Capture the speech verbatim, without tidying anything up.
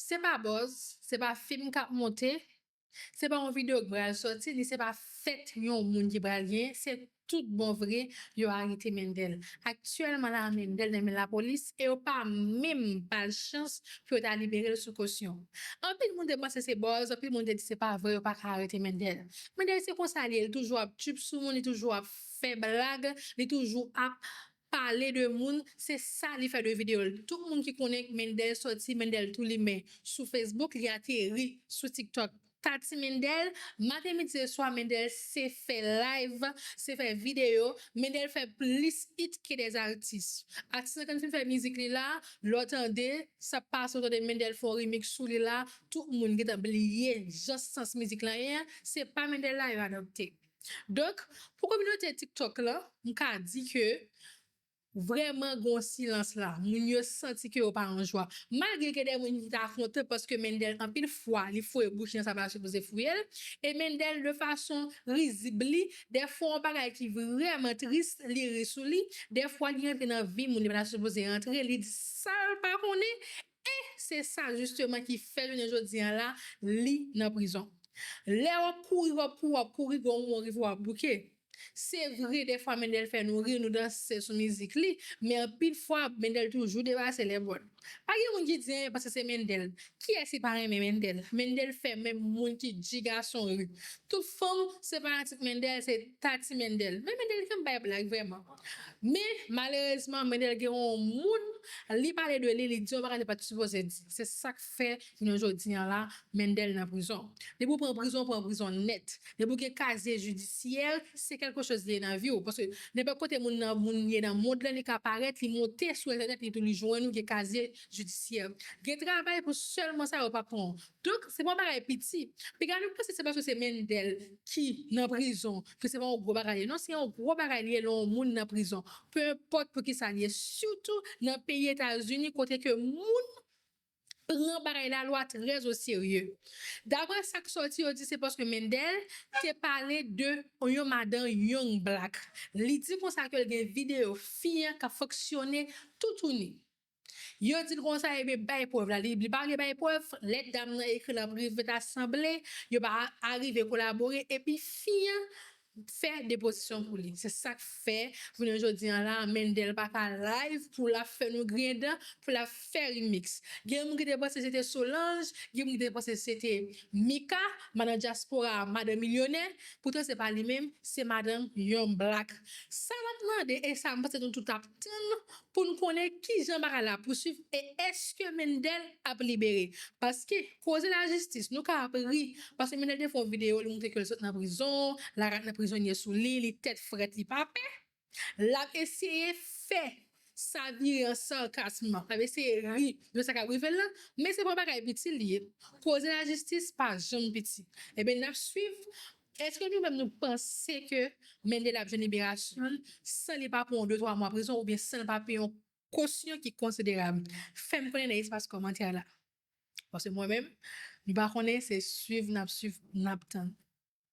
Se pa buzz, se pa fim k ap monte, se pa yon videyo k pral sòti, ni se pa fèt yon moun ki pral genyen, se tout bon vre, yo arete Mendel. Aktyèlman la, Mendel nan men lapolis e yo pa menm ba l chans pou yo ta libere l sou kosyon. Anpil moun te panse se buzz, anpil moun te di se pa vre, yo pa ka arete Mendel. Mendel se konsa li ye, li toujou ap trip sou moun, li toujou ap fè blag, li toujou ap pale de moun, se sa li fè de videyo l. Tout moun ki konnen Mendel sòti, Mendel tou limen sou Facebook, li ateri sou TikTok. Tati Mendel, maten, midi e swa, Mendel se fè live, se fè videyo. Mendel fè plis hit ke dè atis. Atis lan, kan fin fè mizik li la, lè w tande, sa pase, w tande Mendel fè yon remix sou li la, tout moun gentan bliye jan sans mizik lan ye a, se pa Mendel la yo adopte. Donk, pou kominote TikTok lan, m ka di ke vrèman gen yon silans la. Moun yo santi ke yo pa an jwa. Malgre gen de moun ki ta kontan paske Mendel anpil fwa li fouye bouch li nan sa pa sipoze fouye l. E Mendel de fason rizib li, dèfwa yon bagay ki vrèman tris, li ri sou li. Dèfwa li rantre nan vi moun li pa ta sipoze rantre, li di sa l pa konnen. E se sa jisteman ki fè jounen jodi a la, li nan prizon. Lè w ap kouri, w ap kouri, w ap kouri, gon moman w rive w ap bouke. Se vre, dèfwa Mendel fè nou ri, nou danse sou mizik li, men anpil fwa, Mendel toujou depase lèbòd. Pa gen moun ki di anyen paske se Mendel. Kiyès ki pa renmen Mendel? Mendel fè menm moun ki dji gason ri. Tout fanm se fanatik Mendel, se Tati Mendel. Men Mendel janm bay blag vrèman. Men, malerezman, Mendel gen yon moun, li pale de li, li di yon bagay li pa t sipoze di. Se sa k fè, jounen jodi a la, Mendel nan prizon. Depi w pran prizon, w pran prizon nèt. Depi w gen kazye jidisyè, se kèlkechoz li ye nan vi w. Paske nenpòt kote moun nan, moun ye nan mond lan, li ka parèt, li monte sou entènèt, li tou li jwenn ou gen kazye jidisyè. Gen travay pou sèlman sa yo pa pran w. Donk, se pa yon bagay piti. Piga nou panse se paske se Mendel ki nan prizon, ke se pa yon gwo bagay li ye. Non, se yon gwo bagay li ye lè yon moun nan prizon. Pe enpòt pou ki sa li ye. Sitou nan peyi Etazini, kote ke moun pran bagay lalwa trè o serye. Daprè sa k sòti, yo di se paske Mendel te pale de yon madan Young Black. Li di konsa ke l gen videyo fi an k ap fonksyone toutouni. Yo di l konsa, ebyen, bay prèv la. Li, li pa vle bay prèv, lè dam nan ekri l an prive ta sanble, yo pa arive kolabore, epi fi an fè depozisyon pou li. Se sa k fè, jounen jodi a la, Mendel pa ka live pou l ap fè nou griyen dan, pou l ap fè remix. Gen moun ki te panse se te Solange, gen moun ki te panse se te Mika, madan dyaspora, madan milyonè, poutan se pa li menm, se madan Young Black. Sa m ap mande, e sa m panse nou tout ap tann, pou n konnen kijan bagay la pouswiv e èske Mendel ap libere. Paske, koze lajistis, nou ka ap ri, paske Mendel te fè yon videyo, li montre ke l sot nan prizon, larat nan prizon ye sou li, li tèt frèt, li pa pè. L ap eseye fè sa vire an sarkasm, l ap eseye ri de sa k ap rive l lan, men se pa yon bagay piti li ye. Koze lajistis pa janm piti. Ebyen, n ap swiv. Èske nou menm nou panse ke Mendel ap jwenn liberasyon l san li pa pran yon de twa mwa prizon oubyen san l pa peye yon kosyon ki konsiderab? Fè m konnen nan espas kòmantè la. Paske mwen menm, nou pa konnen, se swiv n ap swiv, n ap tann.